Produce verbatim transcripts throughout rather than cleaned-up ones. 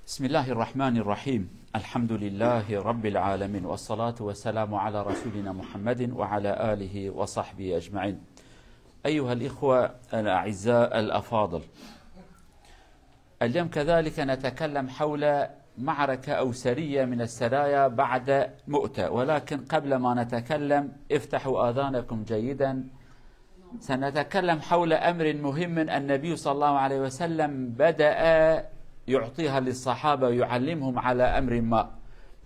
بسم الله الرحمن الرحيم. الحمد لله رب العالمين، والصلاة والسلام على رسولنا محمد وعلى آله وصحبه أجمعين. أيها الإخوة الأعزاء الأفاضل، اليوم كذلك نتكلم حول معركة أو سرية من السرايا بعد مؤتة، ولكن قبل ما نتكلم افتحوا آذانكم جيدا، سنتكلم حول أمر مهم النبي صلى الله عليه وسلم بدأ يعطيها للصحابة ويعلمهم على أمر ما.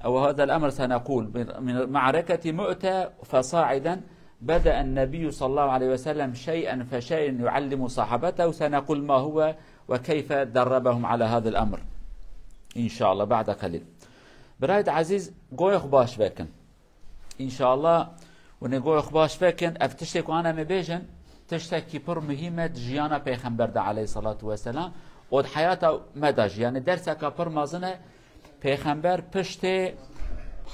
وهذا الأمر سنقول من، من معركة مؤتة فصاعدا بدأ النبي صلى الله عليه وسلم شيئا فشيئا يعلم صحابته، وسنقول ما هو وكيف دربهم على هذا الأمر إن شاء الله بعد قليل. Birayê ezîz, goyê xwe baş vekin. Înşallah, hûn ê goyê xwe baş vekin. Ev tiştê ku ana me bêjin, tiştekî pir muhîm e di jiyana Pêxember de aleyhissalatu vesselam û di heyata me de jî. Yani derseka pir mezin e. Pêxember piştê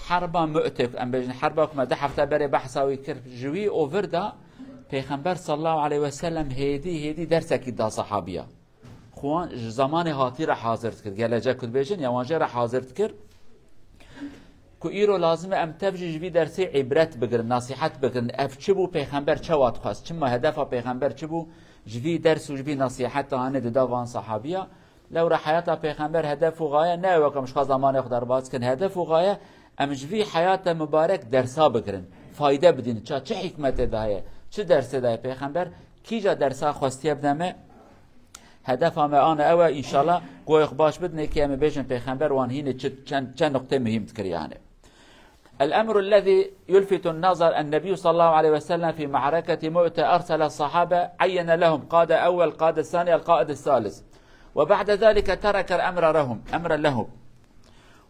herba Mu'te, em bêjin herba ku me du hefte berê behsa wî kir, ji wî û vir de Pêxember sallallahu aleyhi ve sellem hêdî hêdî dersekî da sahabiya. Xwan ji zamanê hatî re hazir dikir. Gelecek ku dibêjin, ya wan jê re hazir dikir. Ku îro lazim e em tev jî ji vî dersê îbret bigirin, nasîhet bigirin. Ev çi bû, Pêxember çawa dixwest? Çima hedefa Pêxember çi bû? Ji vî ders û ji vî nasîheta hanê dida van sahabiya. Lewra heyata Pêxember hedef û gaye ne ew e ku em ji xwe zamanê xwe derbas dikin. Hedef û gaye em ji vî heyata mibarek dersa bigirin. Fayde bidîn. Ça çi hikmetê de heye? Çi dersê de heye Pêxember? Kîja dersa xwestiye bide me? Hedefa me ana ew e, înşallah, goyê xwe baş bidinê, kê em ê bêjin Pêxember wan hînê çi, çend, çend nuqtê muhîm dikir yani. الأمر الذي يلفت النظر، النبي صلى الله عليه وسلم في معركة مؤتة أرسل الصحابة، عين لهم قادة أول، قادة ثاني، القائد الثالث، وبعد ذلك ترك الأمر لهم، أمر لهم.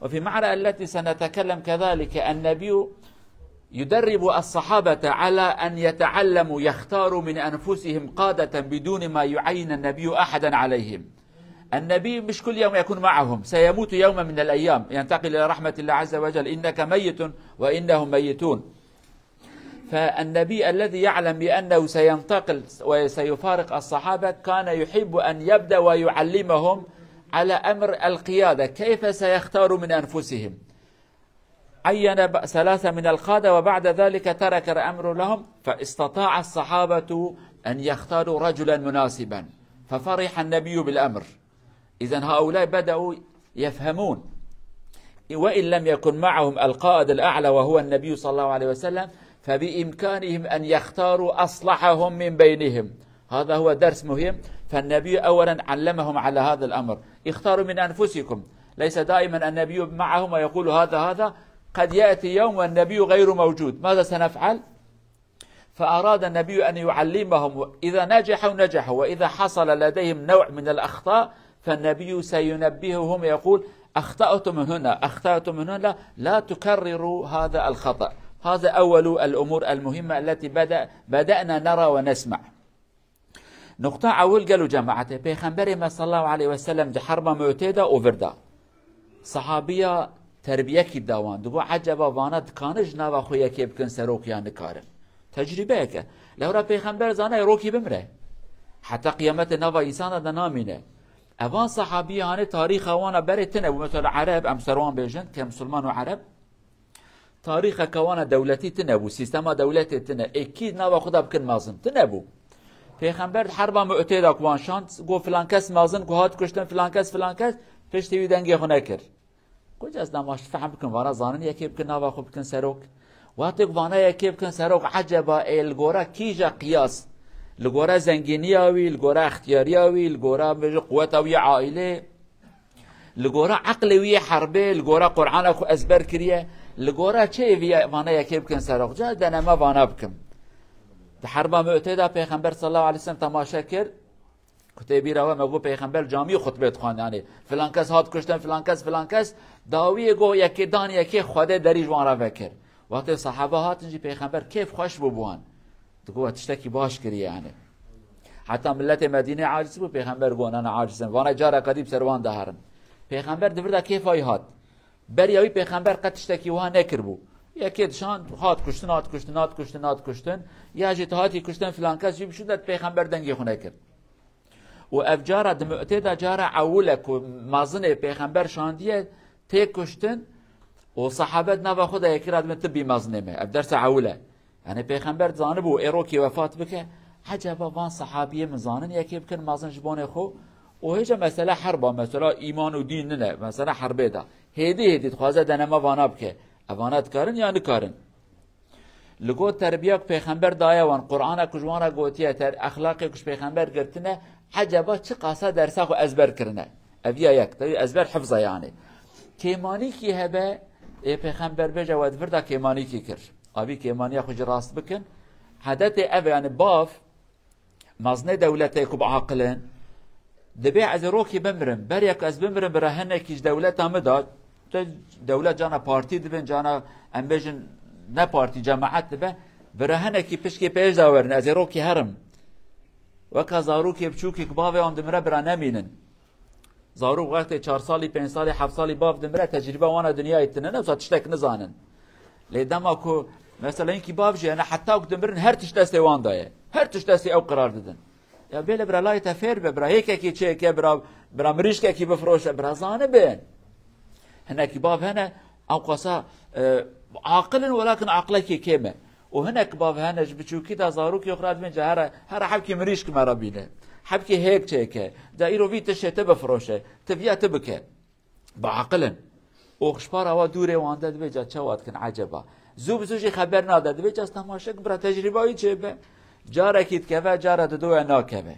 وفي المعركة التي سنتكلم كذلك النبي يدرب الصحابة على أن يتعلموا، يختاروا من أنفسهم قادة بدون ما يعين النبي أحدا عليهم. النبي مش كل يوم يكون معهم، سيموت يوما من الأيام، ينتقل إلى رحمة الله عز وجل، إنك ميت وإنهم ميتون. فالنبي الذي يعلم بأنه سينتقل وسيفارق الصحابة كان يحب أن يبدأ ويعلمهم على أمر القيادة، كيف سيختاروا من أنفسهم. عين ب-، ثلاثة من القادة، وبعد ذلك ترك الأمر لهم، فاستطاع الصحابة أن يختاروا رجلا مناسبا، ففرح النبي بالأمر. إذن هؤلاء بدأوا يفهمون، وإن لم يكن معهم القائد الأعلى وهو النبي صلى الله عليه وسلم، فبإمكانهم أن يختاروا أصلحهم من بينهم. هذا هو درس مهم. فالنبي أولا علمهم على هذا الأمر: اختاروا من أنفسكم. ليس دائما النبي معهم ويقول هذا هذا، قد يأتي يوم والنبي غير موجود، ماذا سنفعل؟ فأراد النبي أن يعلمهم، إذا نجحوا نجحوا، وإذا حصل لديهم نوع من الأخطاء فالنبي سينبههم يقول: أخطأتم من هنا، أخطأتم من هنا، لا تكرروا هذا الخطأ. هذا أول الأمور المهمة التي بدأ، بدأنا نرى ونسمع. Nuqta ewil, gelo cemaetê, Pêxemberê me sallallahu aleyhi ve sellem di herba Mu'tê de û vir de sahabiya terbiyekî da wan. Digot, eceba vana dikane ji nava xwe yekê bikin serok ya nikarin? Tecrübeyek e. Lewra Pêxember zane rokî bimre. Heta qiyametê nava însana de namîne. Evan sahabiya hanê tarîxa wana berê tine bû. Mesela Ereb, em ser wan bêjin, ke Musulman û Ereb. Tarîxeke wana dewletî tine bû, sîstema dewletê tine. Ê kî nava xwe de bikin mezin? Tine bû. Pêxember di herba Mu'tê de ku wan şand, got, filan kes mezin, ku hat kuştin, filan kes, filan kes, piştî wî dengê xwe nekir. Got, ez dema ji fehm bikim, vana zanin yekê bikin, nava xwe bikin serok. Wextê ku vana yekê bikin serok, eceba ê li gora kîja qiyas? Li gora zengîniya wî, li gora extiyariya wî, li gora, bêje, quweta wî ya aîlê? Li gora eqlê wî yê herbê, li gora Qur'ana ku ezber kiriye, li gora çi ê vî vana yekê bikin serok? Ca deneme vana bikim. Di herba Mu'tê de Pêxember sallallahu aleyhi ve sellem temaşe kir, ku tê bîra we me got Pêxember camî xutbê dixwend, yani filan kes hat kuştin, filan kes, filan kes, dawiyê got yekê dan yekê Xwedê derî ji wan re vekir. Wextê sahaba hatin jî Pêxember kêf xweş bû bi wan. Digot, we tiştekî baş kiriye yani. Heta miletê Medînê aciz bû, Pêxember got, nana aciz in. Vana careka dî bi ser wan de herin. Pêxember di vir de kêfa wî hat. Beriya wî Pêxember qet tiştekî wiha nekiribû. Yekê dişand, hat kuştin, hat kuştin, hat kuştin, hat kuştin. Ya jî tu hatî kuştin filan kes jî bişûnde, Pêxember dengê xwe nekir. Û ev cara di Mu'tê de cara ewil e ku mezinê pêxember şandiye tê kuştin û sehabe di nava xwe de yekî re dibin tu bî mezinê me. Ev dersa ewil e. Yani pêxember dizanibû êrokî wefat bike, ecaba van sehabiyê min zanin yekê bikin mezin ji bonê xwe û hêja mesele herba, mesela îman û dîn nine, mesele herbê de. Hêdî hêdî dixwaze denema vana bike. Evana dikarin ya nikarin? Li got terbiya ku pêxember daye wan, Qur'ana ku ji wan re gotiye, ter exlaqê ku ji pêxember girtine, ecaba çi qasa dersa xwe ezber kirine? Ev ya yek, tevî ezber hifz e yani. Kêmanîkî hebe, ê pêxember bêje we di vir de kêmanîkî kir. Avî kêmaniya xwe jî rast bikin. Hedetê ev e, yani bav, mezinê dewletê ku bi aqil in, dibê ez ê rokî bimirim. Beriya ku ez bimirim, bira hinekî ji dewleta min de, tu dewlet cana partî dibin, cana em bêjin ne partî, cemaet dibe, bira hinekî pişkê pêş de werin, ez ê rokî herim. Weka zarokê biçûkê ku bavê wan dimire, bira nemînin. Zarok wextê çar salî, pênc salî, heft salî bav dimire, tecrîba wana dinyayê tine ne, wisa tiştek nizanin. Lê dema ku mesela hinkî bav jî hene, heta ku dimirin her tişt destê wan de ye. Her tişt destê ew qirar didin. Ya bêle bira layê te fêr be, bira hêkekî çêke, bira, bira mirîşkekî bifroşe, bira zanibin. Hinekî bav hene, ew qasa, e, aqil in, welakin aqilekî kêm e. Û hinek bav hene ji biçûkî de zarokê xwe re dibên, here, here hebkî mirîşk me re bîne. Hebkî hêk çêke. De îro vî tiştê tu bifroşe. Tu viya tu bike. Bi aqil in. Û xişpara wa dûrê wan de dibê ca çawa dikin eceba. Zû bi zû jî xeber nade. Dibê ca temaşe ki bira tecrîba wî çêbe. Carekî dikeve, cara didoya nakeve.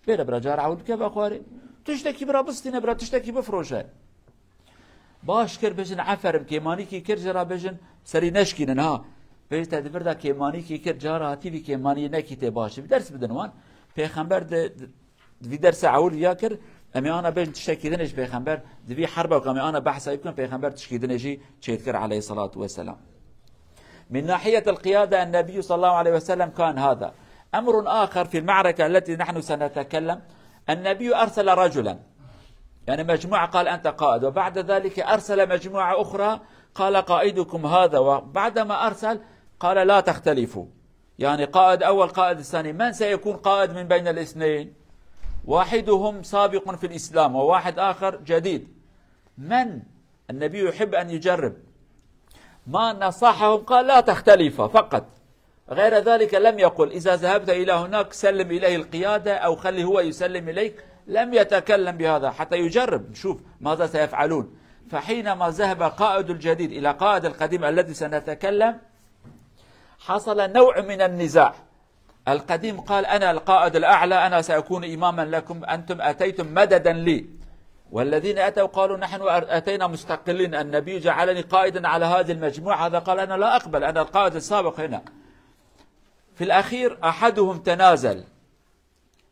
Bêle bira cara ewil bikeve xwarê. Tiştekî bira bistîne, bira tiştekî bifroşe. Baş kir bêjin eferim, kêmanîkî kir, jê re bêjin serî neşkînin ha. Bêjin te di vir de kêmanîkî kir, cara hatî vî kêmaniyê nekî tê baş. Bi ders bidin wan. Pêxember di, di, di vî dersa ewil viya kir, em ê ana bêjin tiştekî din ji pêxember, di vî herba ku em ê ana behsa wî bikin, pêxember tişkî din jî çêdikir aleyhissalatu vesselam. من ناحية القيادة النبي صلى الله عليه وسلم كان هذا. أمر آخر في المعركة التي نحن سنتكلم، النبي أرسل رجلا، يعني مجموعة، قال: "أنت قائد"، وبعد ذلك أرسل مجموعة أخرى، قال: "قائدكم هذا"، وبعدما أرسل قال: "لا تختلفوا"، يعني قائد أول، قائد ثاني، من سيكون قائد من بين الاثنين؟ واحدهم سابق في الإسلام وواحد آخر جديد. من النبي يحب أن يجرب. ما نصحهم؟ قال: "لا تختلفا"، فقط. غير ذلك لم يقل: "إذا ذهبت إلى هناك سلم إليه القيادة أو خلي هو يسلم إليك". لم يتكلم بهذا حتى يجرب، نشوف ماذا سيفعلون. فحينما ذهب قائد الجديد إلى قائد القديم الذي سنتكلم، حصل نوع من النزاع. القديم قال: "أنا القائد الأعلى، أنا سأكون إماما لكم، أنتم أتيتم مددا لي." والذين أتوا قالوا: "نحن أر-، أتينا مستقلين، النبي جعلني قائدا على هذه المجموعة." هذا قال: "أنا لا أقبل، أنا القائد السابق هنا." في الأخير أحدهم تنازل،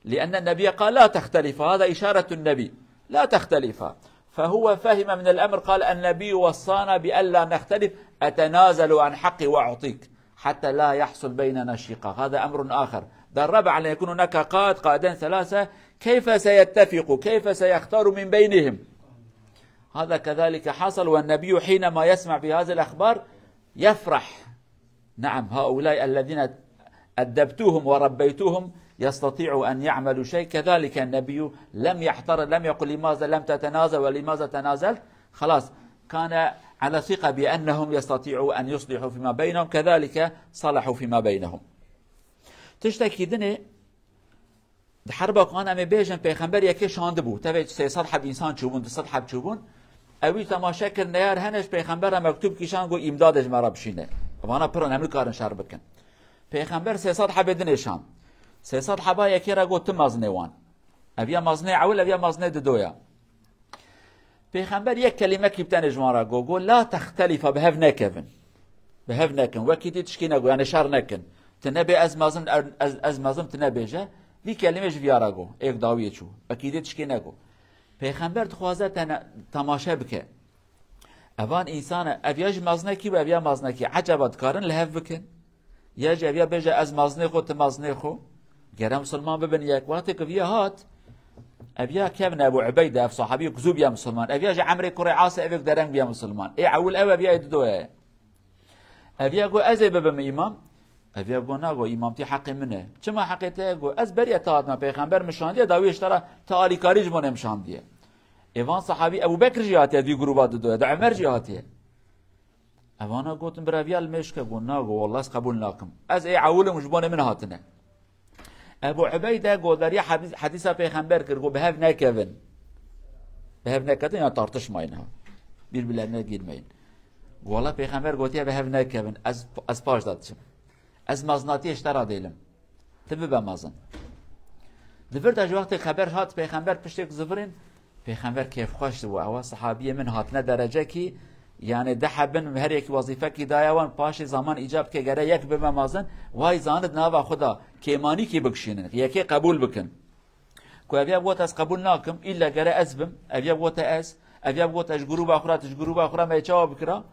لأن النبي قال: "لا تختلف"، هذا إشارة النبي، "لا تختلف". فهو فهم من الأمر، قال: "النبي وصانا بألا نختلف، أتنازل عن حقي وأعطيك حتى لا يحصل بيننا شقاق". هذا أمر آخر. درب على أن يكون هناك قائد، قائدين، ثلاثة، كيف سيتفقوا؟ كيف سيختاروا من بينهم؟ هذا كذلك حصل، والنبي حينما يسمع بهذه الأخبار يفرح. نعم، هؤلاء الذين أدبتوهم وربيتوهم يستطيعوا أن يعملوا شيء. كذلك النبي لم يحتر، لم يقل: "لماذا لم تتنازل ولماذا تنازلت؟" خلاص، كان على ثقة بأنهم يستطيعوا أن يصلحوا فيما بينهم، كذلك صلحوا فيما بينهم. Tiştekî dinê Di herba ku an em ê bêjin, pêxember yekê şandibû. Tevê sê sed heb însan çûbûn, du sed heb çûbûn. Ewî temaşe kir, neyar hene ji pêxember re mektûb kişand, got, "Îmdadê ji me re bişîne." Vana pir in, em nikarin şer bikin. Pêxember sê sed hebê dinê şand. Sê sed heba yekê re got, "Tu mezinê wan." Ev ya mezinê ewil, ev ya mezinê didoya. Pêxember yek kelimekî bi tenê ji wan re got, got, "La textelîfa, bi hev nekevin. Bi hev nekin. Wekî dî tişkî nego, yani şer nekin. Tu nebê ez mezin, ez, ez mezin tu nebêje." Vî kelimê ji viya re got. Êk dawiyê çû. Wekî dî tişkî nego. Pêxember dixwaze te ne-, temaşe bike. Evan însan e, ev ya ji mezinekî bû, ev ya mezinekî. Ecaba dikarin li hev bikin? Ya jî ev ya bêje, "Ez mezinê xwe, tu mezinê xwe." Gere misilman bibin yek. Wextê ku viya hat, ev ya kevne Ebu Ubeyde, ev sahabî ku zû biya misilman. Ev ya ji Emrê kurê Asê, ev ê ku dereng biya misilman. Ê ewil ew, ev ya ê didoye. Ev ya got, "Ez ê bibim îmam." Ev ya go nago, îmamtî heqê min e. Çima heqê te ye? Go, ez beriya te hatime, pêxember min şandiye, dawî ji te re te alîkarî ji bo nê min şandiye. Ê van sahabî Ebû Bekr jî hatiye vî grûba didoye, de Emer jî hatiye. Evana gotin, bira viya li mêj ke? Go, nago, wallah ez qebûl nakim. Ez ê ewil im, ji bo nê min hatine. Ebu Ubeyde godariya hadîs-, hadîsa pêxember kir, got, bi hev nekevin. Bi hev neketin, ya tartışmayın ha. Birbirlerine girmeyin. Got, wala pêxember gotiye, bi hev nekevin. Ez, ez paş da diçim. Ez maznatiyê ji te ra dêlim. Ti bibe mezin. Di vir de ji wextê xeber hat, pêxember piştêk zivirin, Pêxember kêfxweş dibû. Ewa sahabiyê min hatine derecekî, yani di hebin, her yekî wezîfekî daye wan, paşê zaman îcab dike gere yek bibe mezin, way zanit nava xwe da kêmanîkî bikişînin, yekê qebûl bikin. Ku ev ya bigota ez qebûl nakim, îlla gere ez bim, ev ya bigota ez, ev ya bigota ji grûba xwe ra, tu ji grûba xwe ra, me çawa bikira?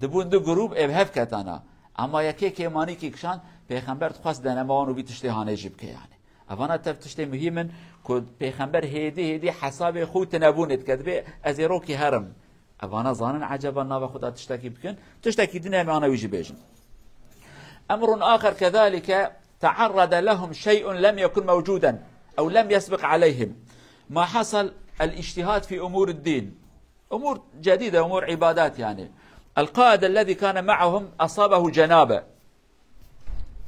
Dibûn du grûb, ê bi hev ketana. Ama yekê kêmanîkî kişand, pêxember dixwest denema wan û vî tiştê hanê jî bike yani. Evana tev tiştê muhîm in ku pêxember hêdî hêdî hesabê xwe û tinebûnê dike. Dibê ez ê rokî herim. Evana zanin eceba nava xwe da tiştekî bikin. Tiştekî din em ana wî jî bêjin. أمر آخر كذلك تعرض لهم شيء لم يكن موجودا أو لم يسبق عليهم. ما حصل الاجتهاد في أمور الدين. أمور جديدة، أمور عبادات يعني. القائد الذي كان معهم أصابه جنابة.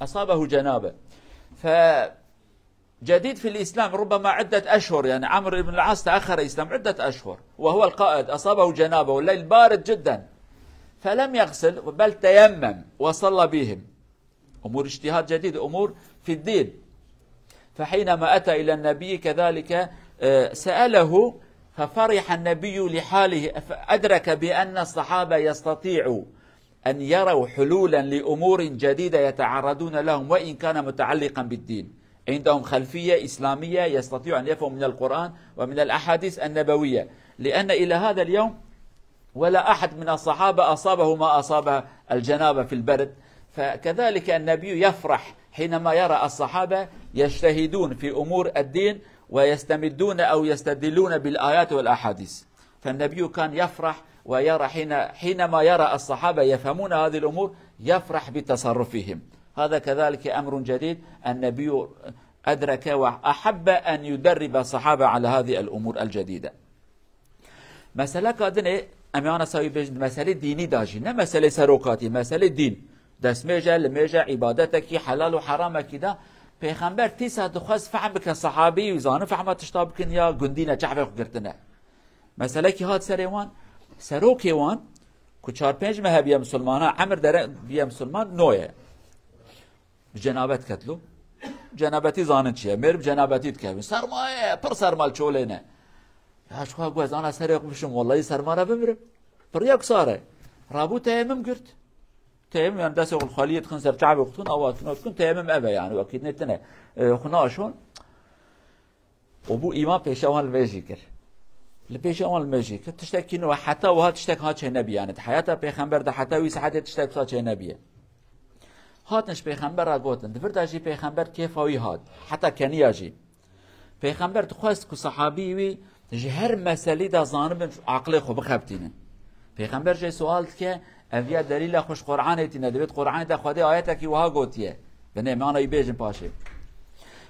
أصابه جنابة. فجديد في الإسلام، ربما عدة أشهر، يعني عمرو بن العاص تأخر الإسلام عدة أشهر، وهو القائد، أصابه جنابة، والليل بارد جدًا، فلم يغسل، بل تيمم وصلى بهم. أمور اجتهاد جديد، أمور في الدين. فحينما أتى إلى النبي كذلك، آه، سأله، ففرح النبي لحاله، فأدرك بأن الصحابة يستطيعوا أن يروا حلولا لأمور جديدة يتعرضون لهم، وإن كان متعلقا بالدين. عندهم خلفية إسلامية، يستطيعوا أن يفهموا من القرآن ومن الأحاديث النبوية، لأن إلى هذا اليوم ولا أحد من الصحابة أصابه ما أصاب الجنابة في البرد. فكذلك النبي يفرح حينما يرى الصحابة يجتهدون في أمور الدين ويستمدون أو يستدلون بالآيات والأحاديث. فالنبي كان يفرح ويرى حين، حينما يرى الصحابة يفهمون هذه الأمور، يفرح بتصرفهم. هذا كذلك أمر جديد، النبي أدرك وأحب أن يدرب الصحابة على هذه الأمور الجديدة. Meseleka dinê, em ê ana sawî bêjin, meselê dînî da jî, ne meselê serokatî, meselê dîn. Destmêje, limêje, îbadetekî, helal û heramekî da, Pêxember tîsa dixwest fehm bike, sehabî wî zanin fehma tişta bikin ya gundî ne, çavê xwe girtine. Meselekî hat serê wan, serokê wan, ku çar pênc meh biye misilmana, emir dere biye misilman, no ye. Bi cenabet ketlo. Cenabetî zanin çi ye? Mêr bi cenabetî dikevin. Sermaye, pir serma li çolê ne. Ya ji xwe got, ez ana serê xwe bişim, wellahî serma re bimirim. Piriya ku sar e. Rabû teyemim girt. Teyemim yani destê xwe li xaliyê dixin ser çavê xwe dixin, awa dixin, awa dixin, teyemim ev e yani, wekî ne tine. E, xwe naşon. Û bû îmam pêşa wan li mêjî kir. Li pêşa wan li mêjî kir. Tiştekî nû, heta wiha tiştek ha çê nebî yani. Di heyata pêxember de heta wî saetê tiştek wisa çê nebîye. Hatin ji pêxember re gotin. Di vir de jî pêxember kêfa wî hat. Heta keniya jî. Pêxember dixwest ku sahabî wî ji her meselî de zanibin, aqilê xwe bixebitînin. Pêxember jê sual dike, ev ya delîla xwe ji Qur'anê tîne, divêt Qur'anê de Xwedê ayetekî wiha gotiye. Binê me ana wî bêjin paşê.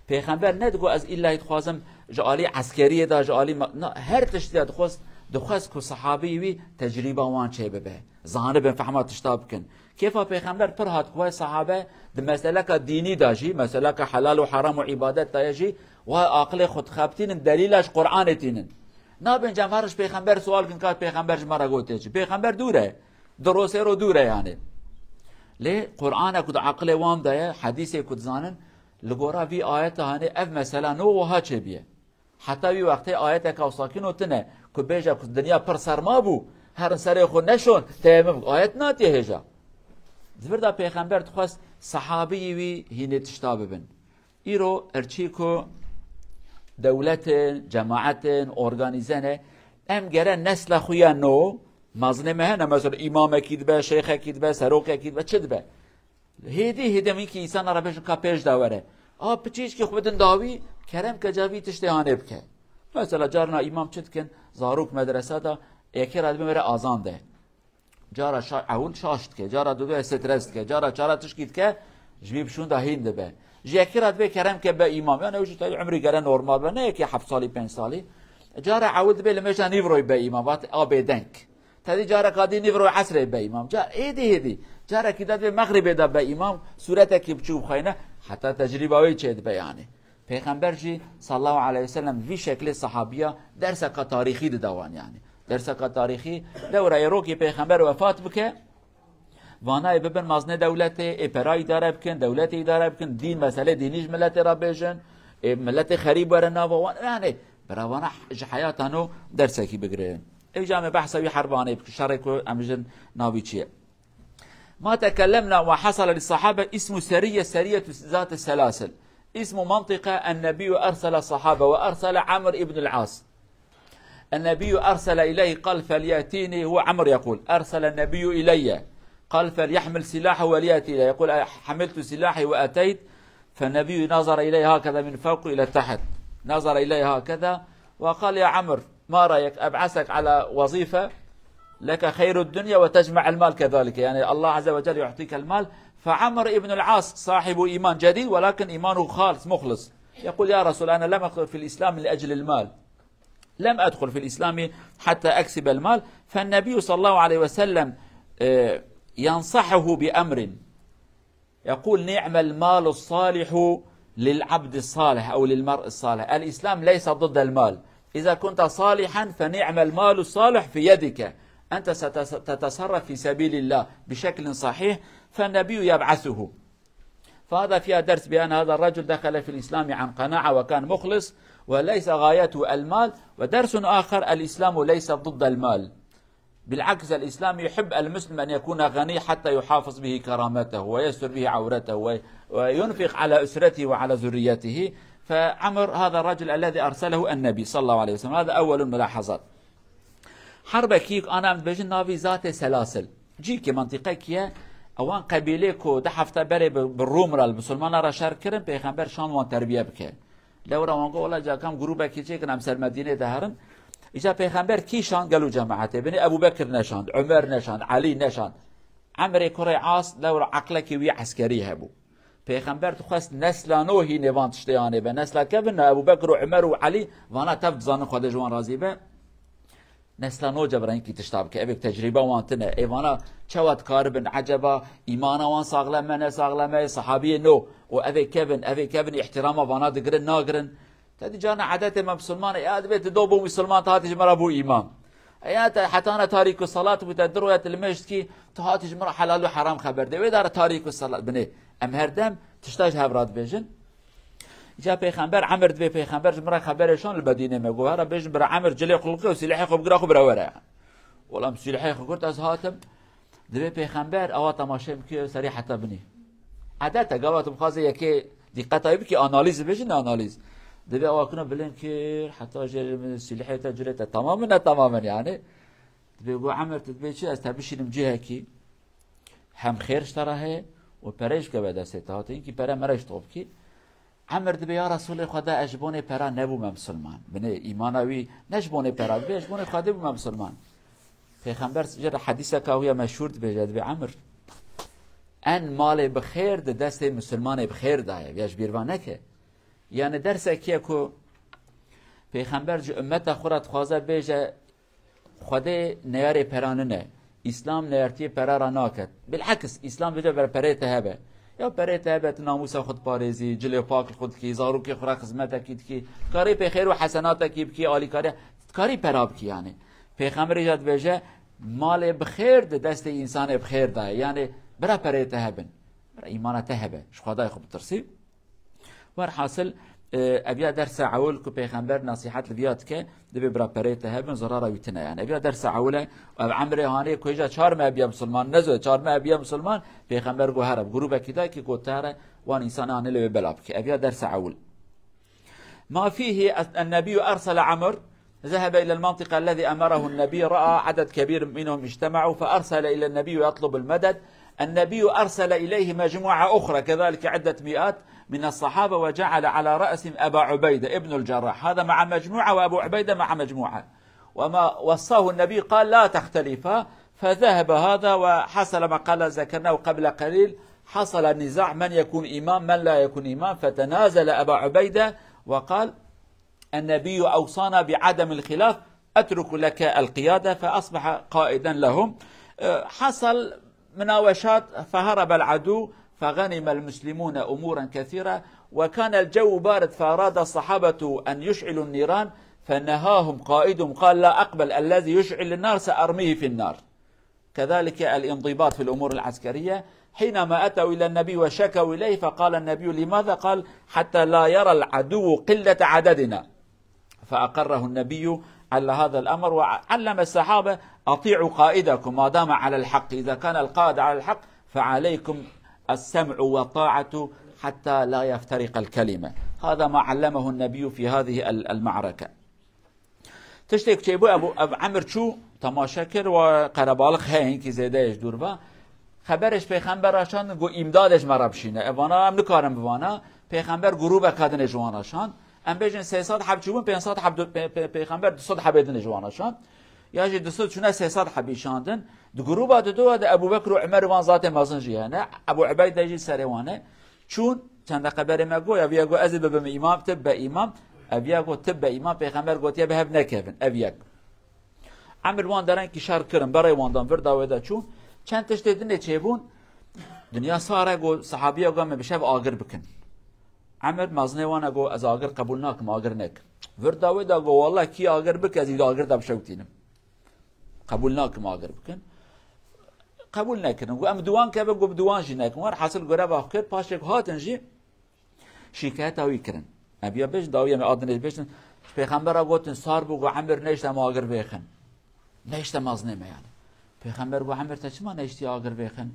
Pêxember nedigo ez îllahî dixwazim ji alî eskeriyê de, ji alî ma-, na, her tiştî de dixwest, dixwest ku sahabî wî tecrîba wan çêbibe. Zanibin, fehma tişta bikin. Kêfa pêxember pir hat ku wê sahabe di meseleka dînî de jî, meseleka helal û heram û îbadet de ye jî, wê aqilê xwe dixebitînin, delîla ji Qur'anê tînin. Nabên cem her ji pêxember sual kin, kat pêxember ji me re gotiye çi? Pêxember dûr e. Di rosê ro dûr e yani. Lê Qur'ana ku di aqilê wan de ye, hedîsê ku dizanin, li gora vî ayeta hanê ev mesela no wiha çêbiye. Heta wî wextê ayeteka wisa kî no tine ku bêje ku dinya pir serma bû, herin serê xwe neşon, teyemim, ayet natiye hêja. Di vir de pêxember dixwest sehabiyê wî hînê tişta bibin. Îro erçî ku dewletin, cemaetin, organîze ne, em gere nesla xwe ya no, mezinê me hene, mesela îmamekî dibe, şeyxekî dibe, serokekî dibe, çi dibe? Hêdî hêdî em wî kî însana re bêjin ka pêş de were. A piçîşkî xwe bidin dawî, kerem ke ca vî tiştê hanê bike. Mesela carna îmam çi dikin? Zarok medresa de yekê re dibin were azan de. Cara şa-, ewil şaş dike, cara dudu stres dike, cara çara tişkî dike, Ji vî bi şûnda hîn dibe. Ji yekî re divê kerem ke be îmam. Yani ew jî tevî umrî gere normal be. Ne yekê heft salî, pênc salî. Cara ewil divê li mêja nîvroyê be îmam. Vat a bêdeng. Tevî careka dî nîvroyê esrê be îmam. Ca êdî hêdî. Carekî de divê mexribê de be îmam. Sûretekî biçûk bixweyne. Heta tecrîba wê çê dibe yani. Pêxember jî sallallahu aleyhi ve sellem vî şeklê sahabiya derseka tarîxî dida wan yani. Derseka tarîxî, lewra ê rokê Pêxember wefat bike, vana ê bibin maznê dewletê, ê pera îdare bikin, dewletê îdare bikin, dîn, meselê dînî ji miletê re bêjin, ê miletê xerîb were nava wan. Yani bira vana ji heyata nû dersekî bigirin. Êca me behsa wî herbanê bikin, şerê ku em bijin navî çi ye. ما تكلمنا وحصل للصحابة اسم سرية، سرية ذات السلاسل. اسم منطقة النبي أرسل صحابة وأرسل عمرو بن العاص. النبي أرسل إليه، قال: "فليأتيني"، هو عمرو يقول: "أرسل النبي إلي"، قال: "فليحمل سلاحه وليأتي إلي"، يقول: "حملت سلاحي وأتيت"، فالنبي نظر إلي هكذا من فوق إلى تحت، نظر إلي هكذا وقال: "يا عمرو، ما رأيك أبعثك على وظيفة لك خير الدنيا وتجمع المال كذلك"، يعني الله عز وجل يعطيك المال. فعمرو بن العاص صاحب إيمان جديد، ولكن إيمانه خالص مخلص، يقول: "يا رسول، أنا لم أدخل في الإسلام لأجل المال، لم أدخل في الإسلام حتى أكسب المال". فالنبي صلى الله عليه وسلم، آه، ينصحه بأمر، يقول: "نعم المال الصالح للعبد الصالح أو للمرء الصالح". الإسلام ليس ضد المال. إذا كنت صالحا فنعم المال الصالح في يدك، أنت ستتصرف في سبيل الله بشكل صحيح، فالنبي يبعثه. فهذا فيها درس بأن هذا الرجل دخل في الإسلام عن قناعة وكان مخلص، وليس غايته المال. ودرس آخر: الإسلام ليس ضد المال، بالعكس، الإسلام يحب المسلم أن يكون غني حتى يحافظ به كرامته ويستر به عورته و-، وينفق على أسرته وعلى ذريته. فعمر هذا الرجل الذي أرسله النبي صلى الله عليه وسلم. هذا أول الملاحظات. Herbekî ana em dibêjin navî zatê selasil. Cîkê mentiqekî ye, ewan qebîlê ku du hefte berê bi, bi Rûm re, li Misilmana re şer kirin, Pêxember şan wan terbiye bike. Lewra wan got, "Wela cakam grûbekî çêkin, em ser Medînê de herin." Îca Pêxember kî şand gelo cemaetê? Binê Ebû Bekir neşand, Umer neşand, Elî neşand. Emrê kurê As lewra eqlekî wî eskerî hebû. Pêxember dixwest nesla nû hînê van tiştê anê be. Nesla kevin ne, Ebû Bekir û Umer û Elî vana tev dizanin, Xwedê ji wan razî be. Nesla nû cebrayînkî tişta bike. Evê tecrîba wan tune. Ê vana çawa dikaribin? Eceba îmana wan saxlem e, ne saxlem e? Sahabiyê nû. Û evê kevin, evê kevin îhtîrama vana digirin, nagirin. Te dî carna edetê me misilman e, ya divê tu do bû misilman, tu hatî ji me re bû îmam. E ya te hetana tarîku salat bû, te du roya tu li mêj dikî, tu hatî ji me re helal û heram xeber de. Wê dara tarîku salat binê. Em her dem tişta ji hev re dibêjin. Îca Pêxember, Emir dibê Pêxember ji min re xeberê şan li Medînê me got, "Here bêjin bira Emir cilê xwe liqe û sîlehê xwe bigire xwe bira were." Wela em sîlehê xwe girt, ez hatim. Dibê Pêxember, ewa temaşê min kir serî heta binî. Edet e, gava tu bixwazê yekê dîqeta wî bikî, analîz dibêjin, analîz. Dibê ewa kino bilind kir, heta jê sîlehê te cilê te tamam in, ne tamam in yani. Dibê got, "Emir, tu dibê çi, ez te bişînim cihekî." Hem xêr ji te re heye û perê jî bikeve destê te. Hatî hinkî pere me re jî top kî. Emir dibê, ya Resûlê Xweda, ez ji bonê pera nebûme misilman. Binê îmana wî ne ji bonê pera dibê, ez ji bonê Xwedê bûme misilman. Pêxember jê re hedîseka wî ya meşhûr dibêje, dibê, Emir, en malê bi xêr di destê misilmanê bi xêr de ye. Viya ji bîr va neke. Yani dersekî ye ku Pêxember ji ummeta xwe re dixwaze bêje, Xwedê neyarê pera nine. Îslam neyartiyê pera re nake. Bilheks, Îslam dibêje ber perê te hebe. Ya perê te hebe, tu namûsa xwe diparêzî, cilê pak li xwe dikî, zarokê xwe re xizmetekî dikî, dikarî pê xêr û hesenatekî bikî, alîkariya, dikarî pera bikî yani. Pêxemberê jî dibêje, malê bi xêr di destê însanê bi xêr de ye. Yani bira perê te hebin. Bira îmana te hebe. Ji Xwedayê xwe bitirsî. Werhasil, e, ev ya dersa ewil ku Pêxember nesîhet li viya dike, dibê bira perê te hebin, zirara wî tine yani. Ev ya dersa ewil e, ev emrê hanê ku hêja çar meh biya misilman, ne zû çar meh biya misilman, Pêxember got here, bi grûbekî dayikî got here, wan însanê hanê li wê bela bike. Ev ya dersa ewil. ما فيه النبي أرسل عمرو، ذهب إلى المنطقة الذي أمره النبي، رأى عدد كبير منهم اجتمعوا فأرسل إلى النبي يطلب المدد. النبي أرسل إليه مجموعة أخرى، كذلك عدة مئات من الصحابة، وجعل على رأسهم أبا عبيدة ابن الجراح، هذا مع مجموعة وأبو عبيدة مع مجموعة. وما وصاه النبي قال: "لا تختلفا"، فذهب هذا وحصل ما قال ذكرناه قبل قليل، حصل نزاع من يكون إمام، من لا يكون إمام، فتنازل أبا عبيدة وقال: النبي أوصانا بعدم الخلاف، أترك لك القيادة، فأصبح قائدا لهم. آه، حصل مناوشات، فهرب العدو، فغنم المسلمون أمورا كثيرة، وكان الجو بارد، فأراد الصحابة أن يشعلوا النيران، فنهاهم قائدهم، قال: لا أقبل، الذي يشعل النار سأرميه في النار. كذلك الانضباط في الأمور العسكرية. حينما أتوا إلى النبي وشكوا إليه، فقال النبي: لماذا؟ قال: حتى لا يرى العدو قلة عددنا. فأقره النبي على هذا الأمر، وعلم الصحابة: أطيعوا قائدكم ما دام على الحق، إذا كان القائد على الحق فعليكم السمع والطاعة حتى لا يفترق الكلمة. هذا ما علمه النبي في هذه ال-، المعركة. Tiştek çêbû, Ebu, Ebu Emir çû, temaşe kir, we qerebalix heye, hinkî zêde ye ji dûr ve. Xeberê ji pêxember şand, got, îmdadê ji me re bişîne. Evana em nikarin bivana. Pêxember grûbeka din ê ji wan re şand. Em bêjin sê sed heb çûbûn, pênc sed heb du-, pê-, pê-, pêxember du sed hebê din ê ji wan re şand. Ya jî du sed çûne sê sed hebî şandin. Di grûba di dua de Ebu Bekir û Umer û van zatê mezin jî hene. Ebu Ubeyde jî serê wan e. Çûn, çend deqe berê me got, ya viya got, ez ê bibim îmam, tu be îmam. Ev ya got, tu be îmam, pêxember gotiye bi hev nekevin. Ev yek. Emir wan derengî şer kirin, berê wan dan, vir dawê de çûn. Çend tiştê dinê çêbûn, dinya sare got, sahabiya got, me bi şev agir bikin. Emir mezinê wan e got, ez agir qebûl nakim, agir nekin. Vir dawê de got, wallah kî agir bike, ez î agir de bi şev tînim. Qebûl nakim agir bikin. Qebûl nekirin. Got, em diwan kevin, got, bi diwan jî nekin. Wer hasil görev kir, paşê ku hatin jî, şîkayeta wî kirin. Ev ya bêjin, dawiya me adinê bêjin. Ji pêxembera gotin, sar bû, got, Emir neyşte me agir vêxin. Neyşte mezinê me yani. Pêxember got, Emir te çima neyştî agir vêxin?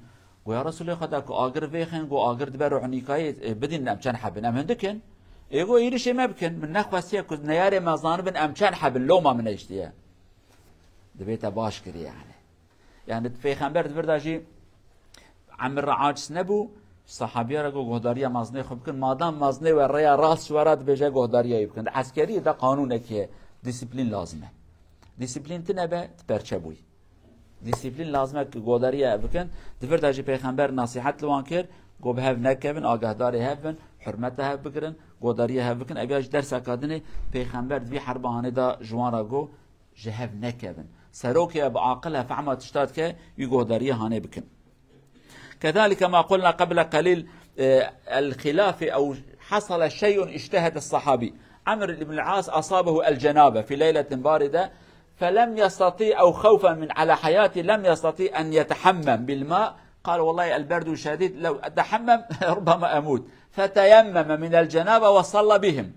Got, ya Resulê Xweda ku agir vêxin, got, agir dibe ruhnîkayê, e, bidîn em çend hebin. Em hindik in. Ê got, êrişê me bikin. Min nexwestiye ku neyarê me zanibin em çend hebin. Loma min neyştiye. Dibê te baş kirî yani. Yani pêxember di vir de jî Emir re aciz nebû, sahabiya re got, guhdariya mezinê xwe bikin. Madam mezinê we rêya rast ji we re dibêje, guhdariya wî bikin. Di eskeriyê de qanûnekî ye, disiplîn lazim e. Disiplîn tine be, tu perçe bûyî. Disiplîn lazim e ku guhdariya bikin. Di vir de jî pêxember nasîhet li wan kir, got bi hev nekevin, agahdarê hev bin, hurmeta hev bigirin, guhdariya hev bikin. Ev ya jî derseka din e, pêxember di vî herba hanê de ji wan re got, ji hev nekevin. Serokê bi aqil e, fehma tişta dike, wî guhdariya hanê bikin. كذلك ما قلنا قبل قليل، آه، الخلاف أو حصل شيء اجتهد الصحابي عمرو بن العاص أصابه الجنابة في ليلة باردة فلم يستطيع، أو خوفا من على حياته لم يستطيع أن يتحمم بالماء، قال: والله البرد شديد، لو أتحمم ربما أموت، فتيمم من الجنابة وصلى بهم.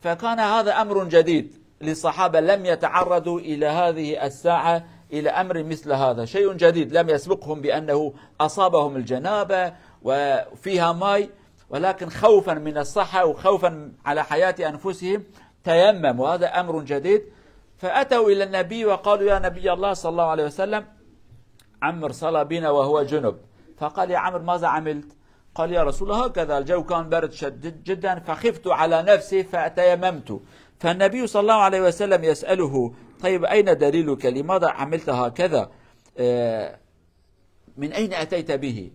فكان هذا أمر جديد للصحابة، لم يتعرضوا إلى هذه الساعة إلى أمر مثل هذا، شيء جديد لم يسبقهم بأنه أصابهم الجنابة وفيها ماي، ولكن خوفا من الصحة وخوفا على حياة أنفسهم تيمموا، هذا أمر جديد. فأتوا إلى النبي وقالوا: يا نبي الله صلى الله عليه وسلم، عمرو صلى بنا وهو جنب. فقال: يا عمرو، ماذا عملت؟ قال: يا رسول الله، هكذا الجو كان برد شديد جدا، فخفت على نفسي فتيممت. فالنبي صلى الله عليه وسلم يسأله: طيب، أين دليلك؟ لماذا عملت هكذا؟ آه، من أين أتيت به؟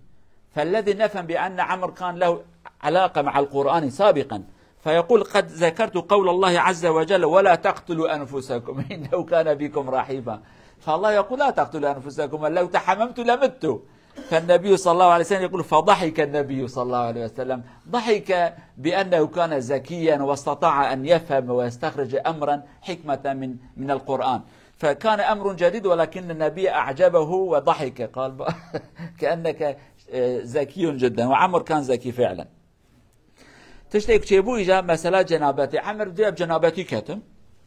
فالذي نفهم بأن عمرو كان له علاقة مع القرآن سابقا، فيقول: قد ذكرت قول الله عز وجل: ولا تقتلوا أنفسكم إنه كان بكم رحيما. فالله يقول: لا تقتلوا أنفسكم، لو تحممت لمت. فالنبي صلى الله عليه وسلم يقول: فضحك النبي صلى الله عليه وسلم، ضحك بأنه كان ذكيا واستطاع أن يفهم ويستخرج أمرا حكمة من، من القرآن. فكان أمر جديد، ولكن النبي أعجبه وضحك. قال: كأنك، آه، ذكي جدا. وعمرو كان ذكي فعلا. Tiştek çêbû îca mesela cenabetê. Emir diye cenabetî ketim.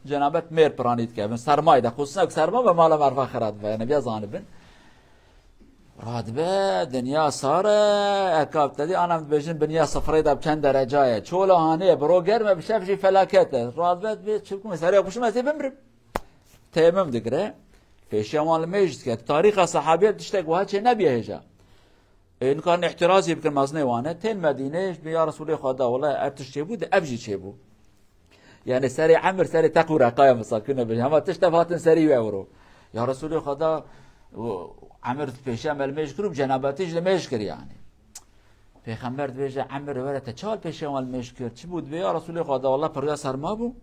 Cenabet mêr piranî dikevin. Sermayê de, xusûsen serma ve mala merfa xira dibe. Yani, biya zanibin. Radibe, dinya sar e, ekab te dî, anam dibêjin, binya sifrê de bi çend derece ye. Çola hanê, biro germ e, bi şev jî felaket e. Radibe dibê, çi bikim, serê xwe şim, ez ê bimrim. Teyemum digire, pêşiya wan li mêj dike. Tarîxa sahabiyê tiştek wiha çê nebiye hêja. Ê, nikarin îhtirazî bikin, mezinê wan e. Tên Medînê, ya Resûlê Xweda, wela ev tişt çêbû, de ev jî çêbû. Yani serê Emir, serê teq û reqaya misakine bêje. Hema tişt ev hatin serî wê ewro. Ya Resûlê Xweda, û Emir pêşiya me li mêj kir û cenabetî jî li mêj kir yani. Pêxember dibêje, Emir, were te çal pêşiya wan mêj kir. Çi bû? Dibê, ya Resulê Xweda, wallah, piriya serma bû.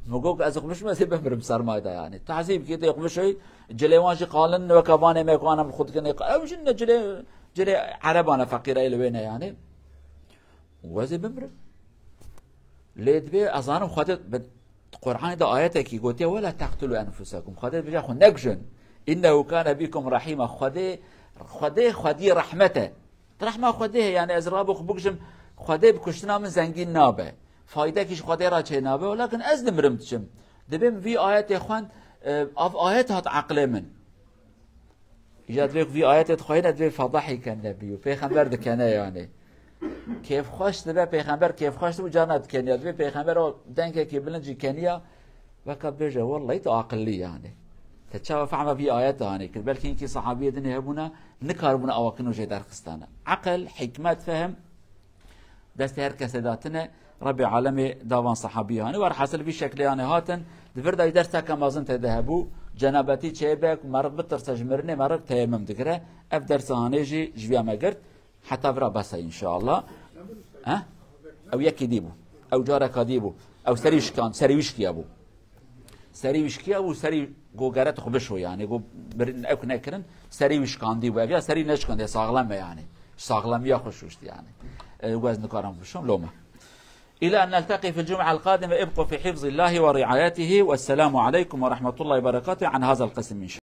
Min got, ez xwe bişim, ez ê bimirim sermayê de, yanî. Tazî bikî, tê xwe bişoyî, cilê wan jî qalin, weke vanê me ku ana min xwe dikinê. Ew jin ne cilê, cilê ereban e, feqîreyê li wê ne, yanî. Û ez ê bimirim. Lê dibê, ez zanim Xwedê, bi Qur'anê de ayetekî gotiye, "Wela teqtulu enfusekum." Xwedê dibêje, xwe nekujin. "Innehu kane bikum rahîma." Xwedê, Xwedê, Xwedî rehmet e. Rehma Xwedê heye, yani ez rabû xwe bikujim, Xwedê bi kuştina min zengîn nabe. Faydekî ji Xwedê re çênabe, welakin ez dimirim diçim. Dibê min vî ayetê xwend, e, av ayet hat eqlê min. Îca divê ku vî ayetê dixwayîne, divê fedahîke nebî û pêxember dikene yani. Kêfxweş dibe, pêxember kêfxweş dibe û carna dikeniya. Divê pêxember o dengekî bilind jî keniya, weka bêje, "Wellahî tu aqillî yani." Te çawa fehma vî ayet anî kir? Belkî hinkî sahabiyê dinê hebûna, nikaribûna awakin û jê derxistane. Eqil, hikmet, fehm, destê her kesê datine, Rebê alemê davan sahabî yani. Werhasil vî şeklê yani hatin, di vir de derseke mezin tê de hebû, cenabetî çêbe, ku meriv bitirse ji mirinê meriv teyemim digire. Ev dersa hanê jî ji viya me girt. Heta vira bes e inşallah. He? Ew yekî dî bû. Ew careka dî bû. Ew serî şikan, serî wî şkiya bû. Serî wî şkiya bû, serî go gere tu xwe bişo yani. Go birin ew nekirin, serî wî şikandî bû. Ev ya serî neşikandî, saxlem e yani. Saxlemiya xwe şuşt yani. E, ez nikarim bişom, loma. إلى أن نلتقي في الجمعة القادمة، ابقوا في حفظ الله ورعايته، والسلام عليكم ورحمة الله وبركاته، عن هذا القسم إن شاء الله.